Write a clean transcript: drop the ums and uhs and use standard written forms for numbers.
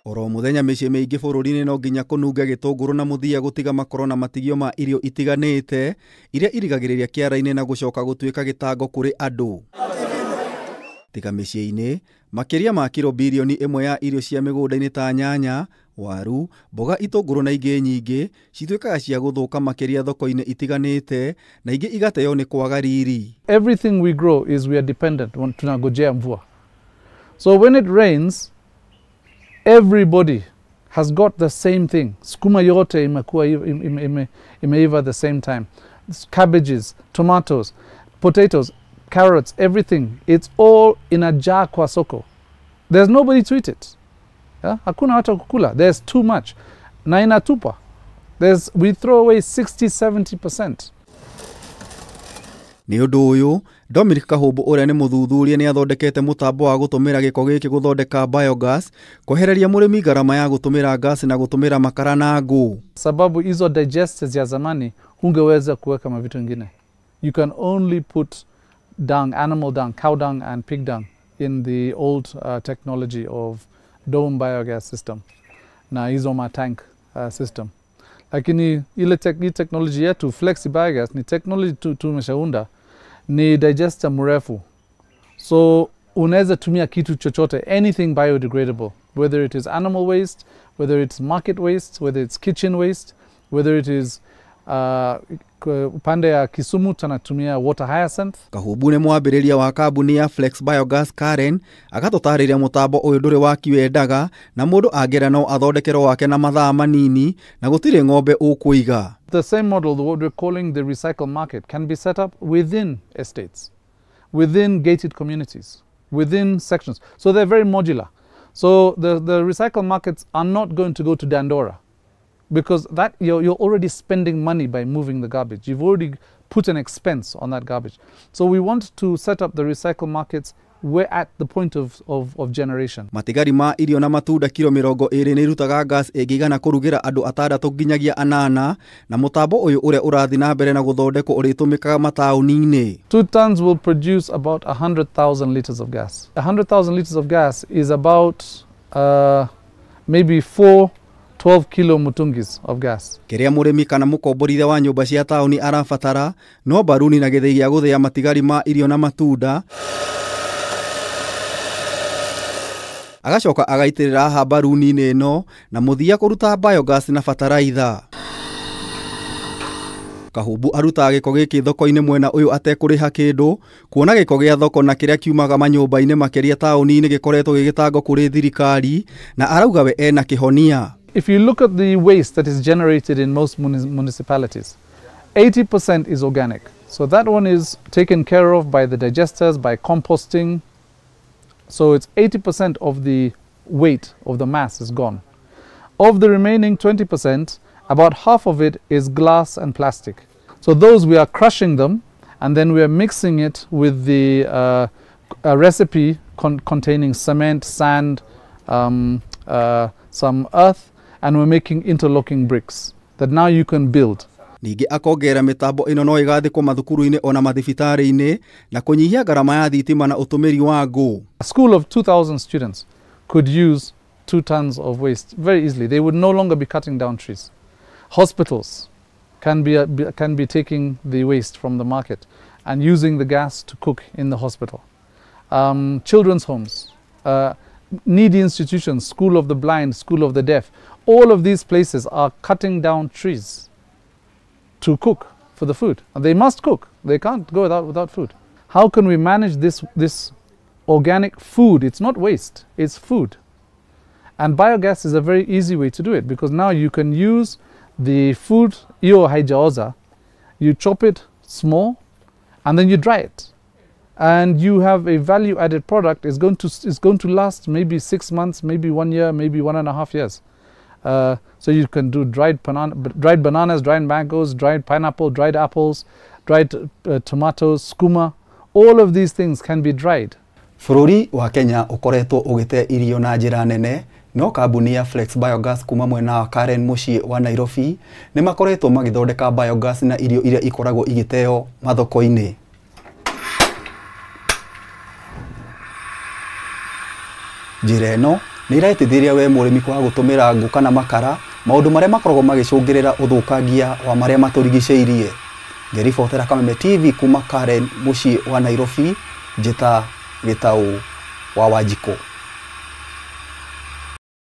Oro muthenya mĩciĩ mĩingĩ bũrũri-inĩ no nginya kũnunge gĩtũngũrũ na mũthia gũtiga makoro na matigio ma irio itiganĩte iria irigagĩrĩria kĩara-inĩ na gũcoka gũtuĩka gĩtango kũrĩ andũ. Tiga mĩciĩ-inĩ, makĩria ma kiro birioni ĩmwe ya irio cia mĩgũnda-inĩ ta nyanya, waru, mboga, itũngũrũ na ingĩ nyingĩ cituĩkaga cia gũthũka makĩria thoko-inĩ itiganĩte na ingĩ igateo nĩ kwaga riri. Everything we grow is we are dependent on tunangojea mvua. So when it rains, everybody has got the same thing. Sukuma yote imekuwa imeiva the same time. Cabbages, tomatoes, potatoes, carrots, everything. It's all in a jar kwa soko. There's nobody to eat it. Yeah? Hakuna watu kukula. There's too much. Na inatupa. We throw away 60-70%. Nĩ ũndũ ũyũ, Dominic Kahũmbũ ũrĩa nĩ mũthuthuria nĩ athondekete mũtambo wa gũtũmĩra gĩko gĩkĩ gũthondeka biogas, kwehereria mũrĩmi gharama ya gũtũmĩra gas na gũtũmĩra makara na ngũ. Sababu hizo digesters ya zamani hungeweza kuweka mavitu ingine. You can only put dung, animal dung, cow dung and pig dung in the old technology of dome biogas system na hizo ma tank system. Lakini ile technology yetu flexi biogas ni technology tumeshaunda, ni digester mrefu. So unaweza tumia kitu chochote, anything biodegradable, whether it is animal waste, whether it's market waste, whether it's kitchen waste, whether it is upande ya Kisumu tunatumia water hyacinth. Kahũmbũ nĩ mwambĩrĩria wa kambuni ya Flex Biogas Karen agatũtarĩria mũtambo ũyũ ndũrĩ wakiwendaga na mũndũ angĩra no athondekerwo wake na mathaa manini na gũtirĩ ng'ombe ũkũiga. The same model, what we're calling the recycle market, can be set up within estates, within gated communities, within sections. So they're very modular. So the recycle markets are not going to go to Dandora, because that you're already spending money by moving the garbage. You've already put an expense on that garbage. So we want to set up the recycle markets we're at the point of generation. Matigari ma irio na matunda kiro 20 nĩ irutaga gas ĩngĩigana kũrugĩra andũ atandatũ nginyagia anana na mũtambo ũyũ ũrĩa ũrathiĩ na mbere na gũthondekwo ũrĩtũmĩkaga mataũni-inĩ. 2 tons will produce about 100,000 liters of gas. 100,000 liters of gas is about maybe 4 12 kilo mutungis of gas. Kĩrĩa mũrĩmi kana mũkomborithia wa nyũmba cia taũni arabatara no baruni na gĩthĩi gĩa gũthĩa matigari ma irio na matunda, agacoka agaitĩrĩra haha baruni-inĩ ĩno na mũthia kũruta biogas na bataraitha. Kahũmbũ arutaga gĩko gĩkĩ thoko-inĩ mwena ũyũ atekũrĩha kĩndũ, kuona gĩko gĩa thoko na kĩrĩa kiumaga manyũmba-inĩ makĩria taũni-inĩ gĩkoretwo gĩgĩtangwo kũrĩ thirikari, na arauga we ena kĩhonia. If you look at the waste that is generated in most municipalities, 80% is organic. So that one is taken care of by the digesters, by composting. So it's 80% of the weight of the mass is gone. Of the remaining 20%, about half of it is glass and plastic. So those we are crushing them, and then we are mixing it with the a recipe containing cement, sand, some earth, and we're making interlocking bricks that now you can build. Ningĩ akongerera mĩtambo ĩno no ĩgathĩkwo mathukuru-inĩ ona mathibitarĩ-inĩ na kũnyihia ngarama ya thitima na ũtũmĩri wa ngũ. A school of 2,000 students could use 2 tons of waste very easily. They would no longer be cutting down trees. Hospitals can be taking the waste from the market and using the gas to cook in the hospital. Children's homes, needy institutions, school of the blind, school of the deaf, all of these places are cutting down trees to cook for the food. And they must cook. They can't go without food. How can we manage this organic food? It's not waste, it's food. And biogas is a very easy way to do it, because now you can use the food, iyo haijaoza, you chop it small and then you dry it. And you have a value-added product. It's going to last maybe 6 months, maybe 1 year, maybe 1.5 years. So you can do dried bananas, dried mangoes, dried pineapple, dried apples, dried tomatoes, skuma. All of these things can be dried. Bũrũri wa Kenya ũkoretwo ũgĩte irio na njĩra nene, no kambuni ya Flex Biogas kuma mwena wa Karen mũciĩ wa Nairobi nĩ makoretwo magĩthondeka biogas na irio iria ikoragwo igĩteo mathoko-inĩ. Njĩra ĩno Nĩ iretithĩria we mũrĩmi kwaga gũtũmĩra ngũ kana makara, maũndũ marĩa makoragwo magĩcũngĩrĩra ũthũkangia wa marĩa matũrigicĩirie. Ngĩribotera Kameme TV kuma Karen, mũciĩ wa Nairobi, njĩta Gĩtaũ wa Wanjikũ.